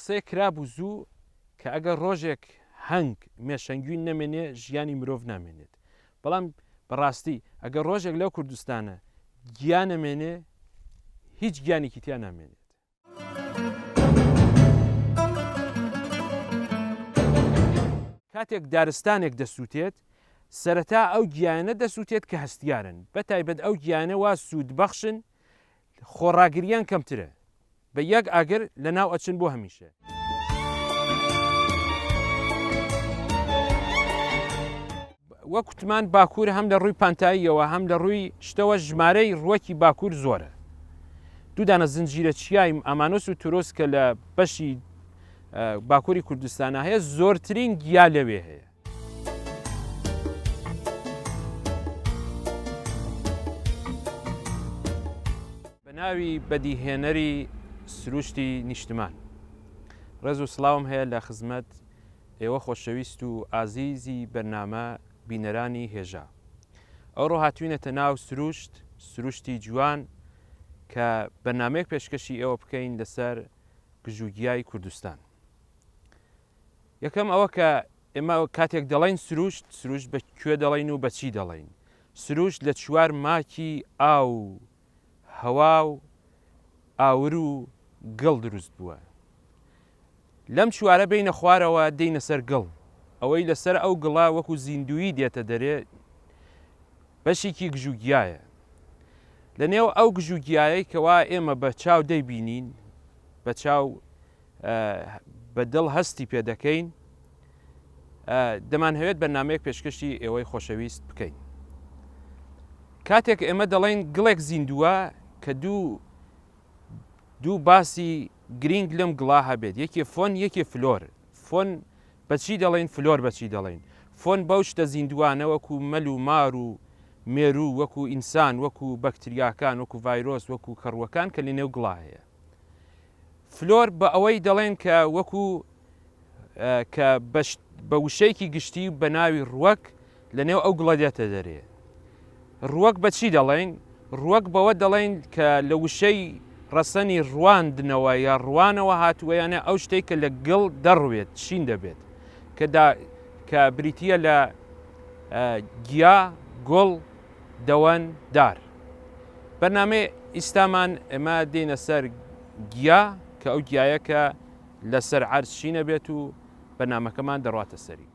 قسەیەک کرابوو زوو کە ئەگەر ڕۆژێک هەنگ، مێشەنگوین نەمێنێ ژیانی مرۆڤ نامێنێت. بەڵام بەڕاستی ئەگەر ڕۆژێک لەو کوردستانە گیا نەمێنێ هیچ گیانێکی تیا نامێنێت. کاتێک دارستانێک دەسووتێت، سەرەتا ئەو گیایانە دەسووتێت کە هەستیارن، بەتایبەت ئەو گیایانە وا سوودبەخشن خۆڕاگرییان کەمترە، بە یەک ئاگر لەناو ئەچن بۆ هەمیشە. وەک وتمان باکوور هەم لە ڕووی پانتاییەوە هەم لە ڕووی شتەوە ژمارەی ڕووەکی باکوور زۆرە. دوو دانە زنجیرە چیای ئامانۆس و تورۆس کە لە بەشی باکووری کوردستانە هەیە زۆرترین گیا لەوێ هەیە. بە ناوی بەدیهێنەری سروشتی نیشتمان ڕێز و سڵاوم هەیە لە خزمەت ئێوە خۆشەویست و ئازیزی بەرنامە بینەرانی هێژا. ئەوڕۆ هاتوینەتە ناو سروشت، سروشتی جوان کە بەرنامەیەک پێشکەشی ئێوە بکەین لەسەر گژوگیای کوردستان. یەکەم ئەوە کە ئێمە کاتێک دەڵێین سروشت، سروشت بە کوێ دەڵێین و بە چی دەڵێین؟ سروشت لە چوار ماکی ئاو و هەوا و ئاور و گڵ دروست بووە. لەم چوارە بێینە خوارەوە دێینە سەر گڵ. ئەوەی لەسەر ئەو گڵە وەکو زیندوویی دێتە دەرێ بەشێکی گژوگیایە. لە نێو ئەو گژوگیایەی کەوا ئێمە بە چاو دەیبینین، بە چاو بە دڵ هەستی پێ دەکەین، دەمانهەوێت بەرنامەیەک پێشکەشی ئێوەی خۆشەویست بکەین. کاتێک ئێمە دەڵێین گڵێک زیندووە کە دوو دوو باسی گرینگ لەم گڵا هەبێت، یەکێ فۆن یەکێ فلۆر. فۆن بەچی دەڵێین فلۆر بەچی دەڵێین؟ فۆن بەو شتە زیندووانە وەکو مەل و مار و مێروو وەکو ئینسان وەکو بەکتریاکان وەکو ڤایرۆس وەکو کەڕووەکان کە لەنێو گڵا هەیە. فلۆر بە ئەوەی دەڵێن کە وەکو کە بە وشەیەکی گشتی بە ناوی ڕوەک لە نێو ئەو گوڵە دێتە دەرێ. ڕوەک بە چی دەڵێین؟ ڕوەک بەوە دەڵێین کە لە وشەی ڕەسەنی ڕواندنەوە یا ڕوانەوە هاتووە یانە ئەو شتێک کە لە گڵ دەڕوێت شین دەبێت کە دا کە بریتییە لە گیا، گوڵ، دەوەن، دار. بەرنامەی ئیستامان ئێمە دێینە سەر گیا کە ئەو گیایە کە لەسەر عەرز شینە بێت و بەرنامەکەمان دەڕواتە سەری.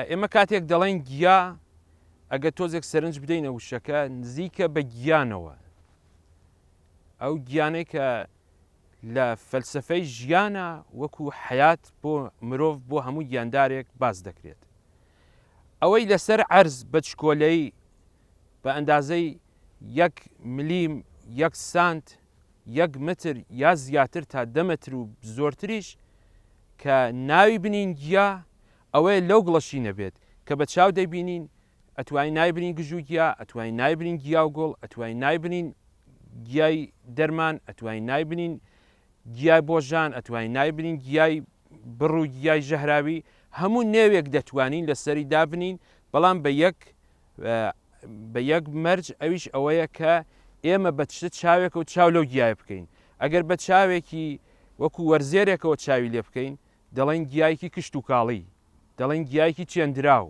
ئێمە کاتێک دەڵێن گیا ئەگەر تۆزێک سەرنج بدەینە وشەکە نزیکە بە گیانەوە ئەو گیانەی کە لە فەلسفەی ژیانە وەکو حیات بۆ مرۆڤ بۆ هەموو گیاندارێک باس دەکرێت ئەوەی لەسەر عەرز بە چکۆلەی بە ئەندازەی یەک ملیم یەک سانت یەک متر یا زیاتر تا دە متر و زۆرتریش کە ناوی بنین گیا ئەوەیە لەو گڵەشی نەبێت کە بە چاو دەیبینین ئەتوانین ناوی بنین گژو گیا ئەتوانین ناوی بنین گیا و گوڵ ئەتوانین ناوی بنین گیای دەرمان ئەتوانین ناوی بنین گیای بۆ ژان ئەتوانین ناوی بنین گیای بڕ و گیای ژەهراوی هەموو نێوێک دەتوانین لەسەری دابنین بەڵام بە یەک بە یەک مەرج ئەویش ئەوەیە کە ئێمە بە چ چاوێکەوە چاو لەو گیایە بکەین ئەگەر بە چاوێکی وەکو وەرزێرێکەوە چاوی لێ بکەین دەڵێن گیایکی کشت و کاڵی دەڵێن گیایکی چێندراو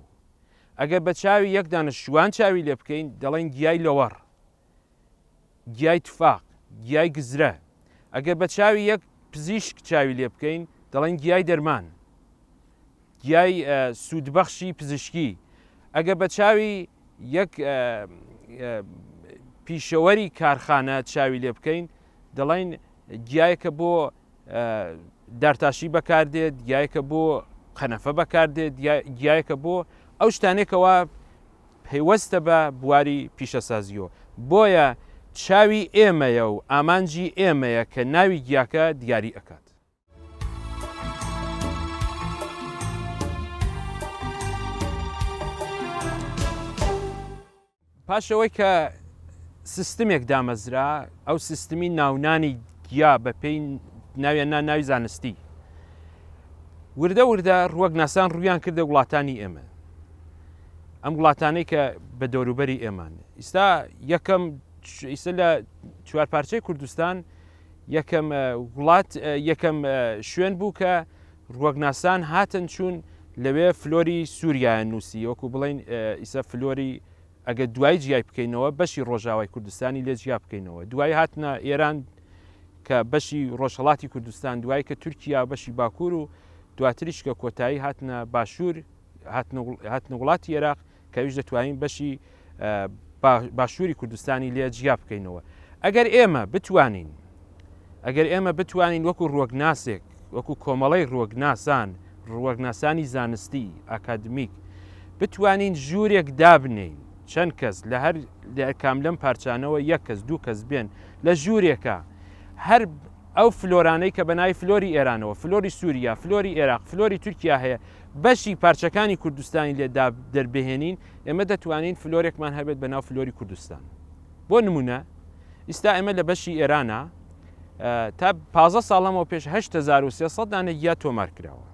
ئەگەر بە چاوی یەک دانە شوان چاوی لێ بکەین دەڵێن گیای لەوەڕ گیای تفاق گیای گزرە ئەگەر بە چاوی یەک پزیشک چاوی لێ بکەین دەڵێن گیای دەرمان گیای سوودبەخشی پزیشکی ئەگەر بە چاوی یەک پیشەوەری کارخانە چاوی لێ بکەین دەڵێن گیایەکە بۆ دارتاشی بەکاردێت گیایەکە بۆ قەنەفە بەکاردێت گیایەکە بۆ ئەو شتانێکەوە پەیوەستە بە بواری پیشەسازیەوە بۆیە چاوی ئێمەیە و ئامانجی ئێمەیە کە ناوی گیاکە دیاری ئەکات. پاش ئەوەی کە سیستمێک دامەزرا ئەو سیستمی ناونانی گیا بە پێی ناویان نا ناوی زانستی وردە وردە ڕوەک ناسان ڕویان کردە وڵاتانی ئێمە. ئەم وڵاتانەی کە بە دەوروبەری ئێمان ئیستا یەکەم ئیستا لە چوارپارچەی کوردستان یەکەم وڵات یەکەم شوێن بوو کە ڕوەکناسان هاتن چوون لەوێ فلۆری سووریایان نووسی وەکو بڵین ئیسە فلۆری ئەگەر دوای جیای بکەینەوە بەشی ڕۆژاوای کوردستانی لێ جیا بکەینەوە دوای هاتنە ئێران کە بەشی ڕۆژهڵاتی کوردستان دوای کە تورکیا بەشی باکوور و دواتریش کە کۆتایی هاتنە باشوور هاتنە وڵاتی عێراق کە ئەویش دەتوانین بەشی باشووری کوردستانی لێ جیا بکەینەوە ئەگەر ئێمە بتوانین ئەگەر ئێمە بتوانین وەکو ڕوەکناسێک وەکو کۆمەڵەی ڕوەکناسان ڕوەکناسانی زانستی ئاکادمیک بتوانین ژوورێک دابنین چەند کەس لە هەر کام لەم پارچانەوە یەک کەس دوو کەس بێن لە ژوورێکە هەر ئەو فلۆرانەی کە بە ناوی فلۆری ئێرانەوە، فلۆری سووریا، فلۆری ئێراق، فلۆری تورکیا هەیە، بەشی پارچەکانی کوردستانی لێ دەربهێنین، ئێمە دەتوانین فلۆرێکمان هەبێت بە ناو فلۆری کوردستان. بۆ نمونە ئیستا ئێمە لە بەشی ئێرانە تا 15 ساڵ لەمەوە پێش 8300 دانە گیا تۆمار کراوە.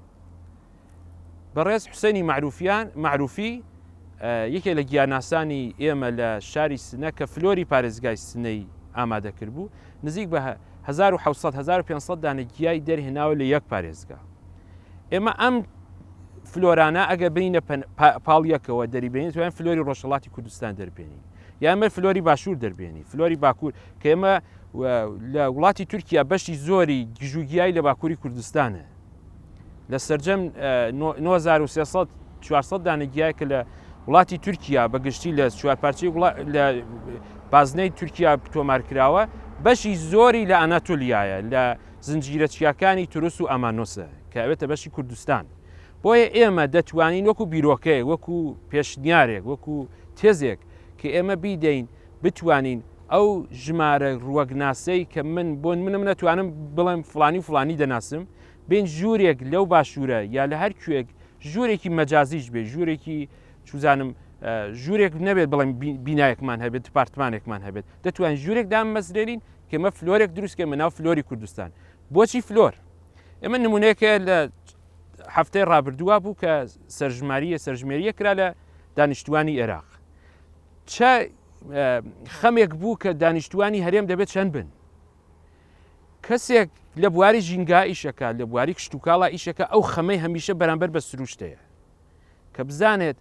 بەڕێز حوسێنی مەعروفیان مەعروفی یەکێ لە گیاناسانی ئێمە لە شاری سنە کە فلۆری پارێزگای سنەی ئامادە کردبوو نزیک بە 1600 1500 دانە گیای دەرهێناوە لە یەک پارێزگا ئێمە ئەم فلۆرانە ئەگە بینە پاڵ یەکەوە دەریبێنین توانین فلۆری ڕۆژهەڵاتی کوردستان دەربێنین یا ئەمە فلۆری باشوور دەربێنی فلۆری باکوور کە ئێمە لە وڵاتی تورکیا بەشی زۆری گژوگیای لە باکووری کوردستانە لە سەرجەم 9300 400 دانە گیای کە لە وڵاتی تورکیا بە گشتی لە چوار پارچەی لە بازنەی تورکیا تۆمار کراوە بەشی زۆری لە ئەناتۆلیایە لە زنجیرە چیاکانی تورس و ئەمانۆسە کە ئەوێتە بەشی کوردستان بۆیە ئێمە دەتوانین وەکو بیرۆکەیەک وەکو پێشنیارێک وەکو تێزێک کە ئێمە بیدەین بتوانین ئەو ژمارە ڕوەکناسەی کە من بۆ منم نەتوانم بڵێم فلانی و فلانی دەناسم بین ژوورێک لەو باشوورە یا لە هەر کوێک ژوورێکی مەجازیش بێ ژوورێکی چوزانم ژوورێک نەبێت بڵێم بینایەکمان هەبێت دپارتمانێکمان هەبێت دەتوانین ژوورێک دامەزرێنین کە مە فلۆرێک دروستکە مە ناو فلۆری کوردستان بۆچی فلۆر ئێمە نمونەیەکە لە هەفتەی ڕابردووە بوو کە سەرژماریە سەرژمێریە کرا لە دانیشتوانی عێراق چە خەمێک بوو کە دانیشتوانی هەرێم دەبێت چەند بن کەسێک لە بواری ژینگا ئیشەکە لە بواری کشتتوکاڵا ئیشەکە ئەو خەمەی هەمیشە بەرامبەر بە سروشتەیە کە بزانێت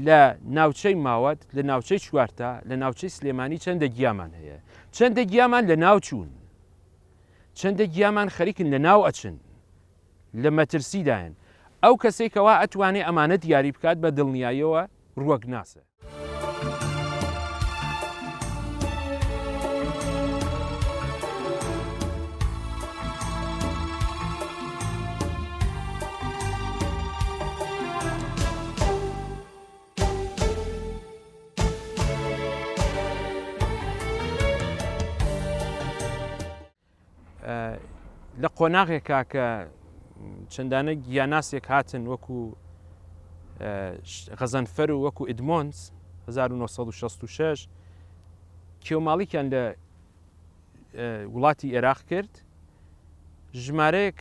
لە ناوچەی ماوەت لە ناوچەی چوارتا لە ناوچەی سلێمانی چەندە گیامان هەیە چەندە گیامان لە ناو چوون چەندە گیامان خەریکن لە ناو ئەچن لە مەترسیدایەن ئەو کەسێک کەوا ئەتوانێ ئەمانە دیاری بکات بە دڵنیاییەوە ڕوەکناسە. لە قۆناغێکا کە چەندانە گیاناسێک هاتن وەکو غەزەنفەر و وەکو ئیدمۆنس 1966 کێوماڵیکیان لە وڵاتی عێراق کرد ژمارەیەک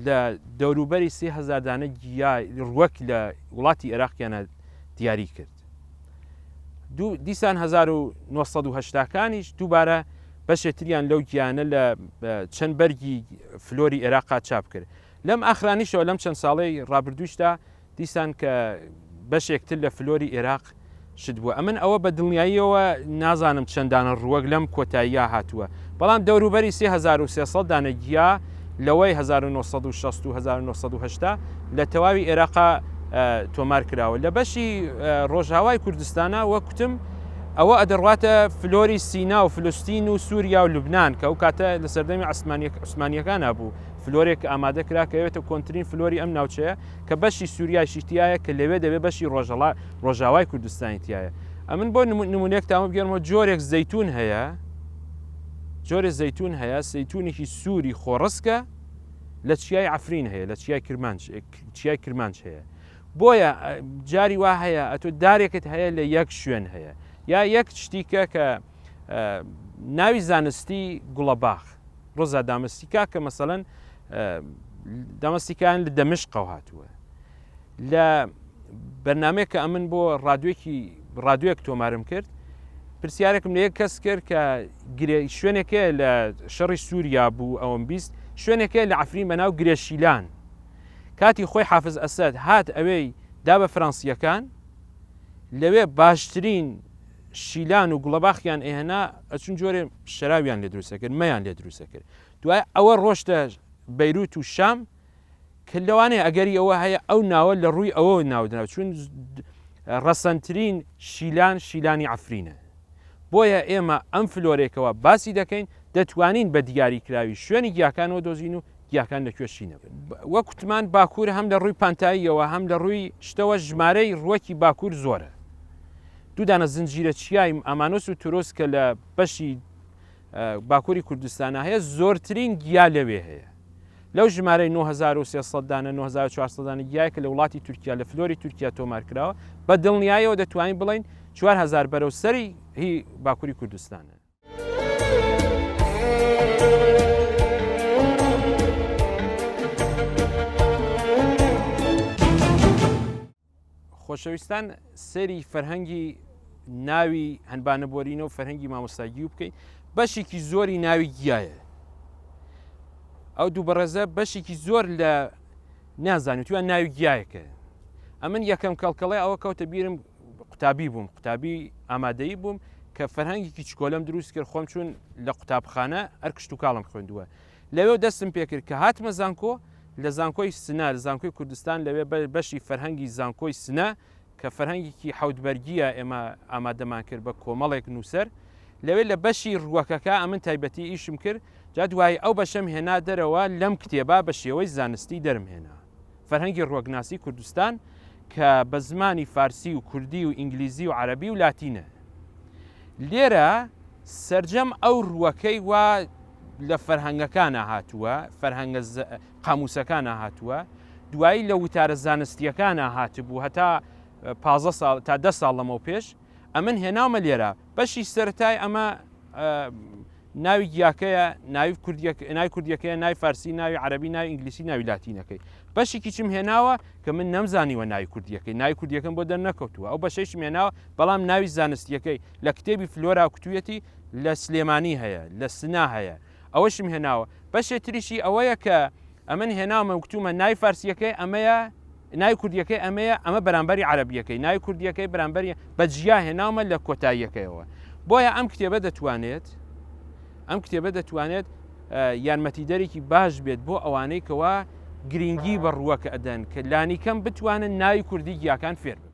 لە دەوروبەری 3000 دانە گیا ڕوەک لە وڵاتی عێراقیانە دیاری کرد دیسان 1970 کانیش دووبارە بەشێ تریان لەو گیانە لە چەند بەرگی فلۆری ئێراقا چاپ کرد. لەم ئاخرانیشەوە لەم چەند ساڵەی ڕابردووشدا دیسان کە بەشێک تر لە فلۆری ئێراق شت بووە. ئەمن ئەوە بە دڵنیاییەوە نازانم چەند دانە ڕووەک لەم کۆتاییە هاتووە، بەڵام دەوروبەری 3300 دانە گیا لەوەی 1960 و 1980 لە تەواوی ئێراقا تۆمار کراوە. لە بەشی ڕۆژاوای کوردستانا وەک کوتم ئەوە ئەدەڕواتە فلۆری سینا و فلستین و سووریا و لوبناان کە ئەو کاتە لە سەردەمی عوسمانیەکانە بوو فلۆرێک ئامادە کرا کە ئەوێتە کۆنترین فلۆری ئەم ناوچەیە کە بەشی سووریایشی تایە کە لەوێ دەبێ بەشی ڕۆژەڵا ڕۆژاوای کوردستانی تایە ئەمن بۆ نمونەیەک تامە بگێڕمەوە جۆرێک زەیتون هەیە جۆرێ زەیتون هەیە زەیتونێکی سووری خۆڕسکە لە چیای عفرین هەیە لە چیای کرمانج چیای کرمانج هەیە بۆیە جاری وا هەیە ئەتۆ دارێکت هەیە لە یەک شوێن هەیە یا یەک شتیکە کە ناوی زانستی گوڵەباخ ڕۆزا دامستیکا کە مەسەەن دامستیکان لە دەمشقەوە هاتووە لە بەرنامەیەک کە ئەمن بۆ ڕادوێکی ڕادوێک تۆمارم کرد پرسیارێکم لە یەک کەس کرد کە گرێ شوێنێکەیە لە شەڕی سووریا بوو ئەوم 20 شوێنێکەیە لە عفرین بەناو گرێشیلان کاتی خۆی حافز ئەسەد هات ئەوێی دا بە فرانسیەکان لەوێ باشترین شیلان و گوڵەباخیان ئێهنا ئەچون جۆرێ شەراویان لێ دروستەکرد مەیان لێ دروستەکرد دوای ئەوە ڕۆشتە بەیروت و شام کە لەوانەیە ئەگەری ئەوە هەیە ئەو ناوە لە ڕووی ئەوە ناودرا چون ڕەسەنترین شیلان شیلانی عەفرینە بۆیە ئێمە ئەم فلۆرێکەوە باسی دەکەین دەتوانین بە دیاری کراوی شوێنی گیاکانەوە دۆزین و گیاکان لە کوێ شینە بن وەک وتمان باکوور هەم لە ڕووی پانتاییەوە هەم لە ڕووی شتەوە ژمارەی ڕوەکی باکوور زۆرە دوودانە زنجیرە چیای ئامانۆس و تورۆس کە لە بەشی باکووری کوردستانە هەیە زۆرترین گیا لەوێ هەیە لەو ژمارەی 9300 دانە 9400 دانە گیایە کە لە وڵاتی تورکیا لە فلۆری تورکیا تۆمار کراوە بە دڵنیایەوە دەتوانین بڵین 4000 بەرەو سەری هی باکووری کوردستانە. خۆشەویستان سەیری فەرهەنگی ناوی هەنبانە بۆرینە و فەرهەنگی مامۆستاگی و بکەین بەشێکی زۆری ناوی گیایە ئەو دوو بەڕێزە بەشێکی زۆر لە نازانانی تویان ناوی گیایەکە ئەمن یەکەم کەڵکەڵی ئەوە کەوتە بیرم قوتابی بووم قوتابی ئامادەی بووم کە فەرهەنگێکی چکۆلم دروست کرد خۆم چوون لە قوتابخانە ئەر کشت و کاڵم خوێندووە لەوێ دەستم پێکرد کە هاتمە زانکۆ لە زانکۆی سنە، لە زانکۆی کوردستان لەوێ بەشی فەرهەنگی زانکۆی سنە کە فەرهەنگێکی حەوت بەرگییە ئێمە ئامادەمان کرد بە کۆمەڵێک نووسەر لەوێ لە بەشی ڕووەکەکە ئەمن تایبەتی ئیشم کرد جا دوایی ئەو بەشەم هێنا دەرەوە لەم کتێبە بە شێوەی زانستی دەرم هێنا فەرهەنگی ڕوەکناسی کوردستان کە بە زمانی فارسی و کوردی و ئینگلیزی و عەرەبی و لاتینە لێرە سەرجەم ئەو ڕووەکەی وا لە فەرهەنگەکانا هاتووە، فەرهەنگە قاموسەکانا هاتووە، دوایی لە وتارە زانستییەکانا هاتبوو هەتا 15 ساڵ تا دە ساڵ لەمەو پێش ئەمن هێناومە لێرە بەشی سەرەتای ئەمە ناوی گیاکەیە ناوی کوردیەکە ناوی کوردیەکەیە ناوی فارسی ناوی عەربی ناوی ئینگلیسی ناوی لاتینەکەی بەشێکی چم هێناوە کە من نەمزانیوە ناوی کوردیەکەی ناوی کوردیەکەم بۆ دەرنەکەوتووە ئەو بەشەیشم هێناوە بەڵام ناوی زانستیەکەی لە کتێبی فلۆرا کوتویەتی لە سلێمانی هەیە لە سنا هەیە ئەوەشم هێناوە بەشێ تریشی ئەوەیە کە ئەمن هێناومە وتومە ناوی فارسیەکەی ئەمەیە ناوی کوردیەکەی ئەمەیە ئەمە بەرامبەری عەرەبیەکەی ناوی کوردیەکەی بەرامبەری بە جیا هێناومە لە کۆتاییەکەیەوە بۆیە ئەم کتێبە دەتوانێت ئەم کتێبە دەتوانێت یارمەتیدەرێکی باش بێت بۆ ئەوانەی کەوا گرنگی بە ڕووەکە ئەدەن کە لانیکەم بتوانن ناوی کوردی گیاکان فێر ببن.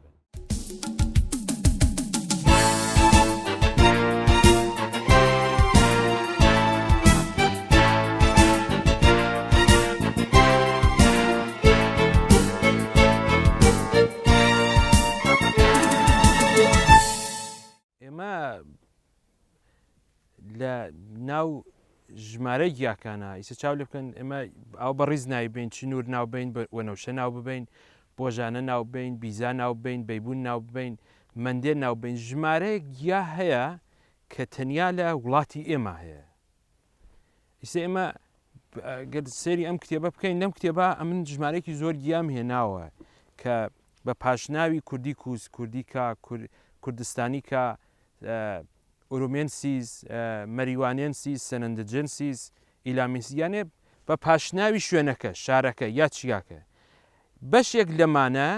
ئێمە لە ناو ژمارەی گیاکانە ئیسە چاو لێ بکەن ئێمە ئەو بەڕیز ناوی بین چنور ناو بین وەنەوشە ناو ببین بۆژانە ناو بین بیزا ناو بین بەیبوون ناو بین مەندێ ناو بین ژمارەیەک گیا هەیە کە تەنیا لە وڵاتی ئێمە هەیە ئیسە ئێمە گەر سێری ئەم کتێبە بکەین لەم کتێبە ئەمن ژمارەیەکی زۆر گیام هێناوە کە بە پاشناوی کوردی کوز کوردیکا کوردستانیکا ئورومێنسیس، مەریوانێنسیس، سەنەندجنسیس، ئیلامینسیس یانێ بە پاشناوی شوێنەکە، شارەکە یا چیاکە. بەشێک لەمانە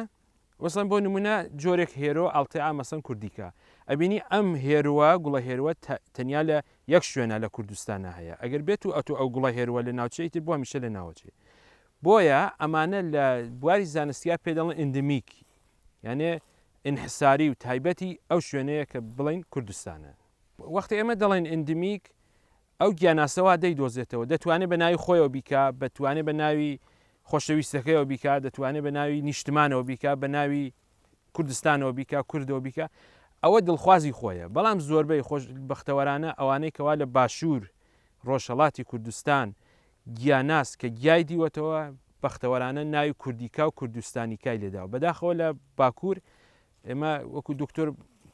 مەسەن بۆ نمونە جۆرێک هێرۆ ئاڵتێا مەسەن کوردیکا ئەبینی ئەم هێروە گوڵە هێروە تەنیا لە یەک شوێنە لە کوردستانە هەیە ئەگەر بێت و ئەتۆ ئەو گوڵە هێروە لە ناوچەی تر بۆ هەمیشە لە ناوەچێ بۆیە ئەمانە لە بواری زانستیا پێ دەڵێن ئندمیک یانێ ئینحساری و تایبەتی ئەو شوێنەیە کە بڵێین کوردستانە. وەختێ ئێمە دەڵێین ئندمیک، ئەو گیاناسە وا دەیدۆزێتەوە، دەتوانێ بە ناوی خۆیەوە بیکا، دەتوانێ بە ناوی خۆشەویستەکەیەوە بیکا، دەتوانێ بە ناوی نیشتمانەوە بیکا، بە ناوی کوردستانەوە بیکا، کوردەوە بیکا، ئەوە دڵخوازی خۆیە. بەڵام زۆربەی خۆش بەختەوەرانە ئەوانەی کەوا لە باشوور، ڕۆژهەڵاتی کوردستان، گیاناس کە گیای دیوەتەوە، بەختەوەرانە ناوی کوردیکا و کوردستانیکای لێداوە. بەداخەوە لە باکوور ئێمە وەکو دکتۆر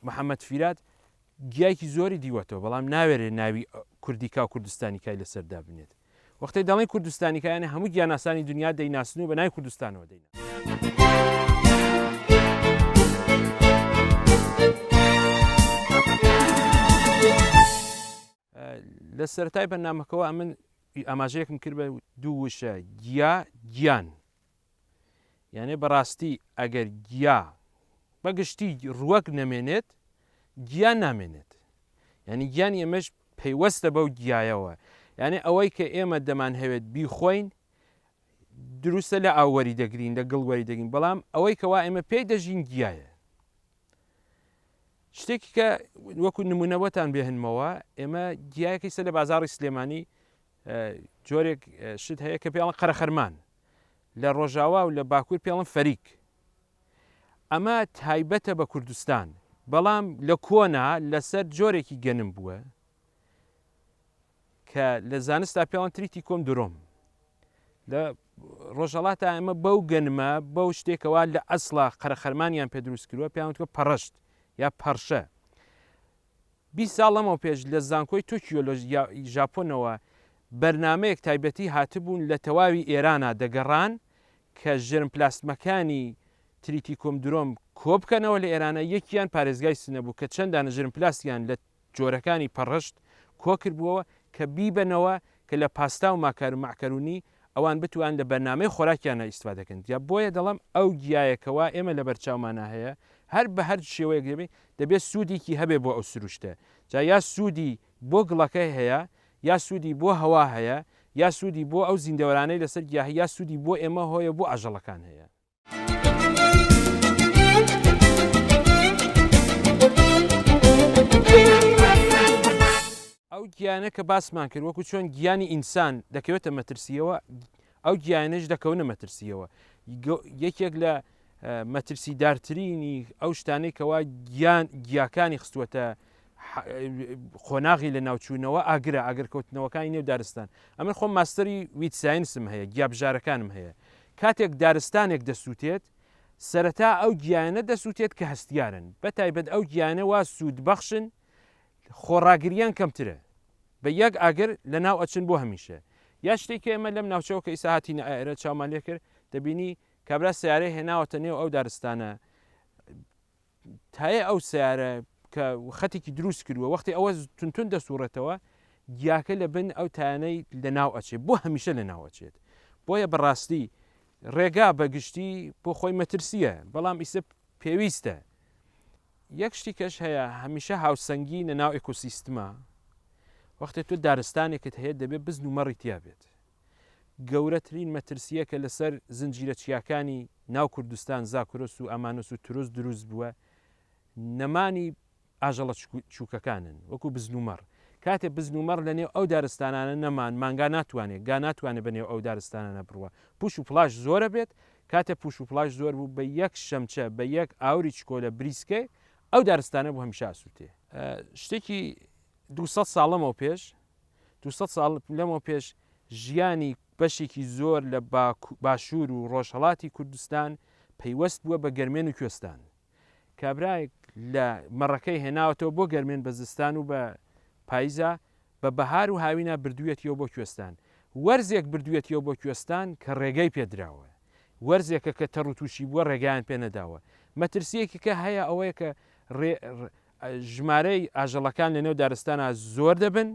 محەممەد فیرات گیایکی زۆری دیوەتەوە، بەڵام ناوێرێ ناوی کوردیکا و کوردستانیکای لەسەر دابنێت. وەختێ دەڵێن کوردستانیکا یانێ هەموو گیاناسانی دنیا دەیناسن و بە ناوی کوردستانەوە دەیناسن. لە سەرەتای بەرنامەکەوە ئەمن ئاماژەیەکم کرد بە دوو وشە گیا گیان یانێ بەڕاستی ئەگەر گیا بە گشتی ڕوەک نەمێنێت گیان نامێنێت یعنی گیانی ئێمەش پەیوەستە بەو گیایەوە یعنی ئەوەی کە ئێمە دەمانهەوێت بیخۆین دروستە لە ئاو وەری دەگرین لە گڵ وەری دەگرین بەڵام ئەوەی کەوا ئێمە پێی دەژین گیایە شتێکی کە وەکو نمونەوەتان بێهنمەوە ئێمە گیایەکی سەر لە بازاڕی سلێمانی جۆرێک شت هەیە کە پێڵن قەرەخەرمان لە ڕۆژاوا و لە باکوور پێڵن فەریک ئەمە تایبەتە بە کوردستان بەڵام لە کۆنا لەسەر جۆرێکی گەنم بووە کە لە زانستا پێڵن Triticum durum لە ڕۆژهەڵاتا ئێمە بەو گەنمە بەو شتێکەوە لە ئەسڵا قەرەخەرمانیان پێ دروست کردووە پێیان وتووە پەڕشت یا پەڕشە. 20 ساڵ لەمەو پێش لە زانکۆی تۆکیۆ لە ژاپۆنەوە بەرنامەیەک تایبەتی هاتبوون لە تەواوی ئێرانا دەگەڕان کە ژرمپلاستمەکانی Triticum durum کۆبکەنەوە لە ئێرانا یەکیان پارێزگای سنە بوو کە چەند دانە ژرمپلاستیان لە جۆرەکانی پەڕشت کۆکردبووەوە کە بیبەنەوە کە لە پاستا و ماکار و مەعکەرونی ئەوان بتوان لە بەرنامەی خۆراکیانا ئیستفادە کەن جا بۆیە دەڵێم ئەو گیایە کەوا ئێمە لەبەر چاومانا هەیە هەر بە هەر شێوەیەک دەبێ دەبێ سوودیکی هەبێ بۆ ئەو سروشتە جا یا سوودی بۆ گڵەکەی هەیە یا سوودی بۆ هەوا هەیە یا سوودی بۆ ئەو زیندەوەرانەی لەسەر گیا هەیە یا سوودی بۆ ئێمە هۆیە بۆ ئاژەڵەکان هەیە. ئەو گیانە کە باسمان کرد وەکو چۆن گیانی ئینسان دەکەوێتە مەترسیەوە ئەو گیانەش دەکەونە مەترسیەوە یەکێک لە مەترسیدارترینی ئەو شتانەی کەوا گیان گیاکانی خستووەتە قۆناغی لە ناوچوونەوە ئاگرە ئاگرکەوتنەوەکانی نێو دارستان ئەمن خۆم ماستەری weed science م هەیە گیابژارەکانم هەیە کاتێک دارستانێک دەسووتێت، سەرەتا ئەو گیایانە دەسووتێت کە هەستیارن، بە تایبەت ئەو گیایانە وا سوودبەخشن خۆڕاگرییان کەمترە، بە یەک ئاگر لەناو ئەچن بۆ هەمیشە. یا شتێک کە ئێمە لەم ناوچەوە کە ئیستا هاتینە ئێرە چاومان لێ کرد، دەبینی کابرا سەیارەی هێناوەتە نێو ئەو دارستانە، تایە ئەو سەیارە کە خەتێکی دروست کردووە وەختی ئەوە تونتون دەسوڕێتەوە گیاکە لە بن ئەو تایانەی لە ناو ئەچێت بۆ هەمیشە لە ناو ئەچێت بۆیە بەڕاستی ڕێگا بە گشتی بۆ خۆی مەترسیە بەڵام ئیسە پێویستە یەک شتی کەش هەیە هەمیشە هاوسەنگی لە ناو ئێکۆسیستمە وەختێ تۆ دارستانێکت هەیە دەبێت بزن و مەڕی تیا بێت گەورەترین مەترسییە کە لەسەر زنجیرە چیاکانی ناو کوردستان، زاکرۆس و ئامانۆس و ترۆس دروست بووە، نەمانی ئاژەڵە چووکەکانن، وەکو بزن و مەڕ. کاتێ بزن و مەڕ لەنێو ئەو دارستانانە نەمان، مانگا ناتوانێ، گا ناتوانێ بەنێو ئەو دارستانانە بڕوا. پوش و پڵاش زۆرە بێت، کاتێ پوش و پڵاش زۆر بوو، بە یەک شەمچە، بە یەک ئاوری چکۆلە بریسکەی، ئەو دارستانە بۆ هەمیشە ئەسووتێ. شتێکی 200 ساڵ لەمەو پێش، 200 ساڵ لەمەو پێش ژیانی بەشێکی زۆر لە باشوور و ڕۆژهەڵاتی کوردستان پەیوەست بووە بە گەرمێن و کوێستان. کابرایەک لە مەڕەکەی هێناوەتەوە بۆ گەرمێن بە زستان و بە پایزا، بە بەهار و هاوینا بردوویەتیەوە بۆ کوێستان. وەرزێک بردوویەتیەوە بۆ کوێستان کە ڕێگەی پێ دراوە. وەرزێکە کە تەڕ و تووشی بووە ڕێگایان پێ نەداوە. مەترسییەکی کە هەیە ئەوەیە کە ژمارەی ئاژەڵەکان لەنێو دارستانا زۆر دەبن،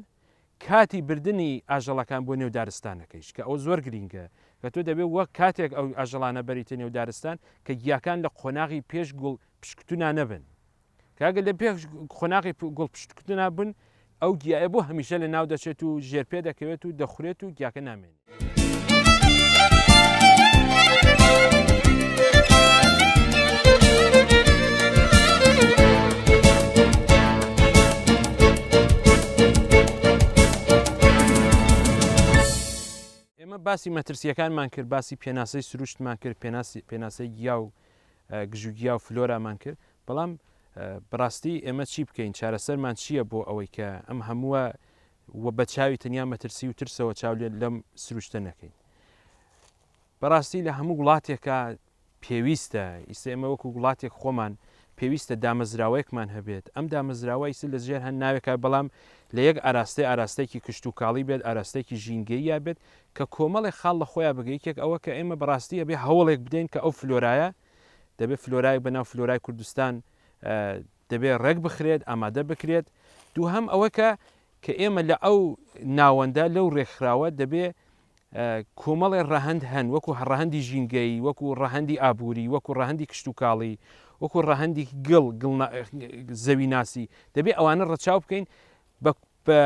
کاتی بردنی ئاژەڵەکان بۆ نێو دارستانەکەیش کە ئەوە زۆر گرینگە کە تۆ دەبێت وەک کاتێک ئەو ئاژەڵانە بەریتە نێو دارستان کە گیاکان لە قۆناغی پێش گوڵ پشکوتنا نەبن کاگە لە پێش قۆناغی گوڵ پشکوتنا بن ئەو گیایە بۆ هەمیشە لە ناو دەچێت و ژێرپێ دەکەوێت و دەخورێت و گیاکە نامێنێت. ئێمە باسی مەترسیەکانمان کرد باسی پێناسەی سروشتمان کرد پێناسی پێناسەی گیا و گژوگیا و فلۆرامان کرد بەڵام بەڕاستی ئێمە چی بکەین چارەسەرمان چییە بۆ ئەوەی کە ئەم هەمووە و بە چاوی تەنیا مەترسی و ترسەوە چاو لێ لەم سروشتە نەکەین. بەڕاستی لە هەموو وڵاتێکا پێویستە ئیستا ئێمە وەکو وڵاتێک خۆمان پێویستە دامەزراوەیەکمان هەبێت ئەم دامەزراوە ئیستا لە ژێر هەر ناوێکا بەڵام لە یەک ئاراستەی ئاراستەیەکی کشتوکاڵی بێت ئاراستەیەکی ژینگەییا بێت کە کۆمەڵێک خاڵ لە خۆیان بگە یەکێک ئەوە کە ئێمە بەڕاستی ئەبێ هەوڵێک بدەین کە ئەو فلۆرایە دەبێت فلۆرایەک بەناو فلۆرای کوردستان دەبێت ڕێک بخرێت ئامادە بکرێت دووهەم ئەوە کە کە ئێمە لە ئەو ناوەندە لەو ڕێکخراوە دەبێ کۆمەڵێ ڕەهەند هەن وەکو ڕەهەندی ژینگەیی وەکو ڕەهەندی ئابووری وەکو ڕەهەندی کشتوکاڵی وەکو ڕەهەندی گڵ زەویناسی دەبێ ئەوانە ڕەچاو بکەین بە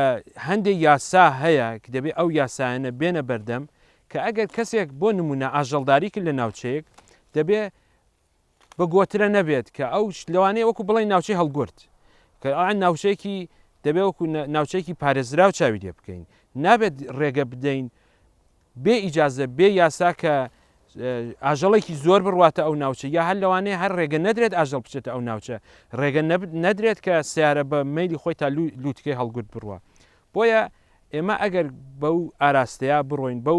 هەندێک یاسا هەیە کە دەبێ ئەو یاسایانە بێنە بەردەم کە ئەگەر کەسێک بۆ نمونە ئاژەڵداری کرد لە ناوچەیەک دەبێ بە گۆترە نەبێت کە ئەو لەوانەیە وەکو بڵێن ناوچەی هەڵگورد کە ئەوان ناوچەیەکی دەبێ وەکو ناوچەیەکی پارێزراو چاوی لێ بکەین نابێت ڕێگە بدەین بێ ئیجازە بێ یاسا کە ئاژەڵێکی زۆر بڕواتە ئەو ناوچە یا هەر لەوانەیە هەر ڕێگە نەدرێت ئاژەڵ بچێتە ئەو ناوچە ڕێگە نەدرێت کە سیارە بە مەیلی خۆی تا لووتکەی هەڵگورد بڕوە بۆیە ئێمە ئەگەر بەو ئاراستەیە بڕۆین، بەو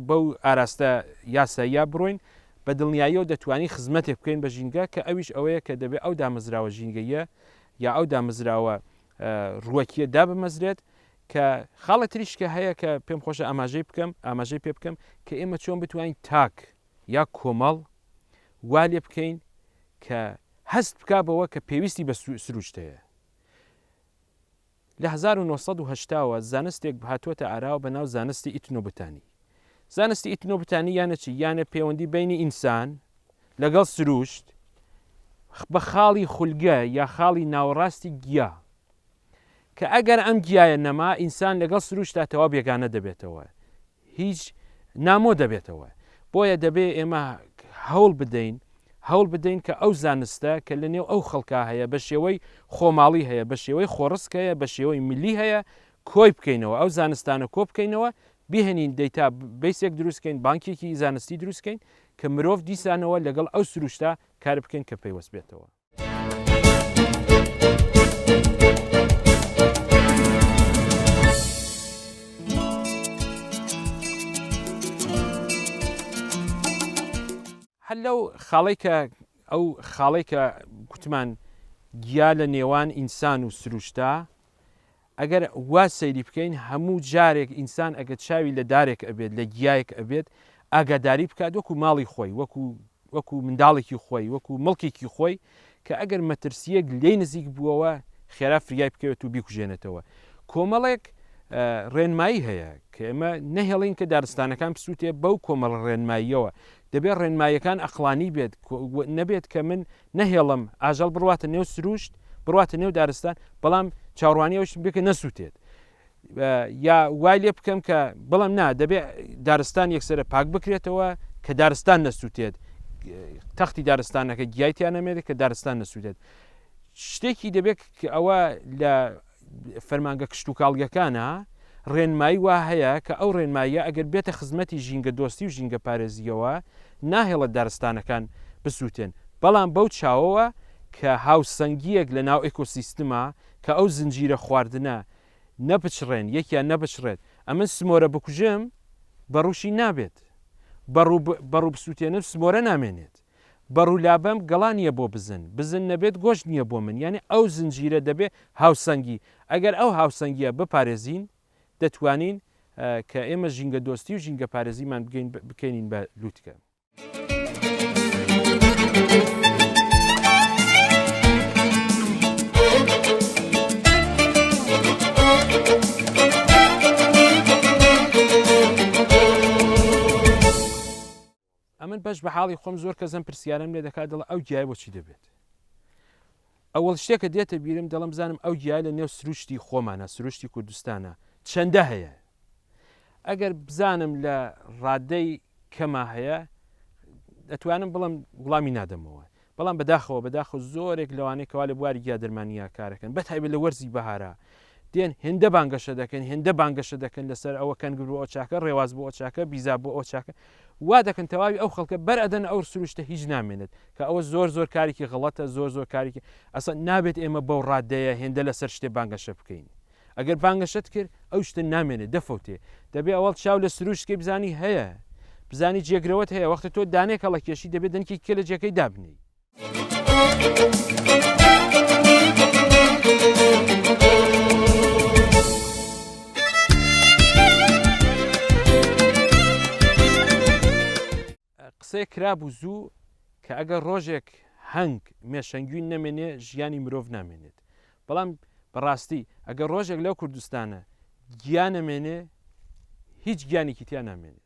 بەو ئاراستە یاساییە بڕۆین، بە دڵنیاییەوە دەتوانین خزمەتێک بکەین بە ژینگە کە ئەویش ئەوەیە کە دەبێت ئەو دامەزراوە ژینگەییە یا ئەو دامەزراوە ڕووەکییە دابمەزرێت کە خاڵە تریش کە هەیە کە پێم خۆشە ئاماژەی بکەم ئاماژەی پێ بکەم کە ئێمە چۆن بتوانین تاک یا کۆمەڵ وا لێ بکەین کە هەست بکا بەوە کە پێویستی بە سروشت هەیە. لە 1980 وە زانستێک هاتووەتە ئاراوە بە ناو زانستی ئیتنۆبوتانی. زانستی ئیتنۆبوتانی یانە چی؟ یانە پێوەندی بەینی ئینسان لەگەڵ سروشت بە خاڵی خولگە یا خاڵی ناوەڕاستی گیا کە ئەگەر ئەم گیایە نەما ئینسان لەگەڵ سروشتا تەواو بێگانە دەبێتەوە هیچ نامۆ دەبێتەوە. بۆیە دەبێ ئێمە هەوڵ بدەین هەوڵ بدەین کە ئەو زانستە کە لە نێو ئەو خەڵکا هەیە بە شێوەی خۆماڵی هەیە بە شێوەی خۆڕسک هەیە بە شێوەی ملی هەیە کۆی بکەینەوە ئەو زانستانە کۆ بکەینەوە بهێنین دەیتا بەیسێک دروست کەین بانکێکی زانستی دروست کەین کە مرۆڤ دیسانەوە لەگەڵ ئەو سروشتە کار بکەین کە پەیوەست بێتەوە. هەر لەو خاڵەی کە ئەو خاڵەی کە گوتمان گیا لە نێوان ئینسان و سروشتا ئەگەر وا سەیری بکەین هەموو جارێک ئینسان ئەگەر چاوی لە دارێک ئەبێت لە گیایەک ئەبێت ئاگاداری بکات وەکو ماڵی خۆی وەکو وەکو منداڵێکی خۆی وەکو مڵکێکی خۆی کە ئەگەر مەترسیەک لێی نزیک بووەوە خێرا فریای بکەوێت و بیکوژێنێتەوە کۆمەڵێک ڕێنمایی هەیە کە ئێمە نەهێڵین کە دارستانەکان بسووتێ بەو کۆمەڵە ڕێنماییەوە دەبێت ڕێنماییەکان ئەقڵانی بێت نەبێت کە من نەهێڵم ئاژەڵ بڕواتە نێو سروشت، بڕواتە نێو دارستان، بەڵام چاوەڕوانی ئەوەشم بێ کە نەسووتێت. یا وای لێ بکەم کە بەڵام نا دەبێ دارستان یەکسرە پاک بکرێتەوە کە دارستان نەسووتێت تەختی دارستانەکە گیای تیا نەمێنێت کە دارستان نەسووتێت شتێکی دەبێت کە ئەوە لە فەرمانگە کشتوکاڵییەکانە ڕێنمایی وا هەیە کە ئەو ڕێنماییە ئەگەر بێتە خزمەتی ژینگە دۆستی و ژینگە پارێزییەوە ناهێڵێت دارستانەکان بسووتێن بەڵام بەو چاوەوە کە هاوسەنگییەک لە ناو ئێکۆسیستمە کە ئەو زنجیرە خواردنە نەپچڕێن یەکیان نەپچڕێت ئەمن سمۆرە بکوژم بەڕووشی نابێت بەڕوو بەڕوو بسووتێنم سمۆرە نامێنێت بەڕوو لابەم گەڵا نیە بۆ بزن، بزن نەبێت گۆشت نیە بۆ من، یانی ئەو زنجیرە دەبێ هاوسەنگی، ئەگەر ئەو هاوسەنگیە بپارێزین دەتوانین کە ئێمە ژینگە دۆستی و ژینگە پارێزیمان بگەین بکەینین بە لوتکە. ئەمن بەش بە حاڵی خۆم زۆر کەس ئەم پرسیارەم لێ دەکات دەڵێ ئەو گیای بۆچی دەبێت ئەوەڵ شتێکە دێتە بیرم دەڵم بزانم ئەو گیای لە نێو سروشتی خۆمانە سروشتی کوردستانە چەندە هەیە ئەگەر بزانم لە ڕادەی کەما هەیە دەتوانم بڵم وڵامی نادەمەوە بەڵام بەداخەوە بەداخەوە زۆرێک لەوانەی کەوا لە بواری گیا دەرمانیا کارەکەن بەتایبەت لە وەرزی بەهارا دێن هێندە بانگەشە دەکەن هێندە بانگەشە دەکەن لەسەر ئەوە کەنگر بۆ ئەو چاکە ڕێواز بۆ ئەو چاکە بیزا بۆ ئەو چاکە وا دەکەن تەواوی ئەو خەڵکە بەر ئەدەن ئەو سروشتە هیچ نامێنێت کە ئەوە زۆر زۆر کارێکی غەڵەتە زۆر زۆر کارێکی ئەسە نابێت ئێمە بەو ڕادەیە هێندە لەسەر شتێ بانگەشە بکەین ئەگەر بانگەشەت کرد ئەو شتە نامێنێت دەفەوتێ دەبێ ئەوەڵ چاو لە سروشت کەی بزانی هەیە بزانی جێگرەوەت هەیە وەختە تۆ دانێک هەڵەکێشی دەبێت دەنکێکی کە لە جێگەی دابنێی. قسەیەک کرابوو زوو کە ئەگەر ڕۆژێک هەنگ مێشەنگوین نەمێنێ ژیانی مرۆڤ نامێنێت بەڵام بەڕاستی ئەگەر ڕۆژێک لەو کوردستانە گیا نەمێنێ هیچ گیانێکی تیا نامێنێ.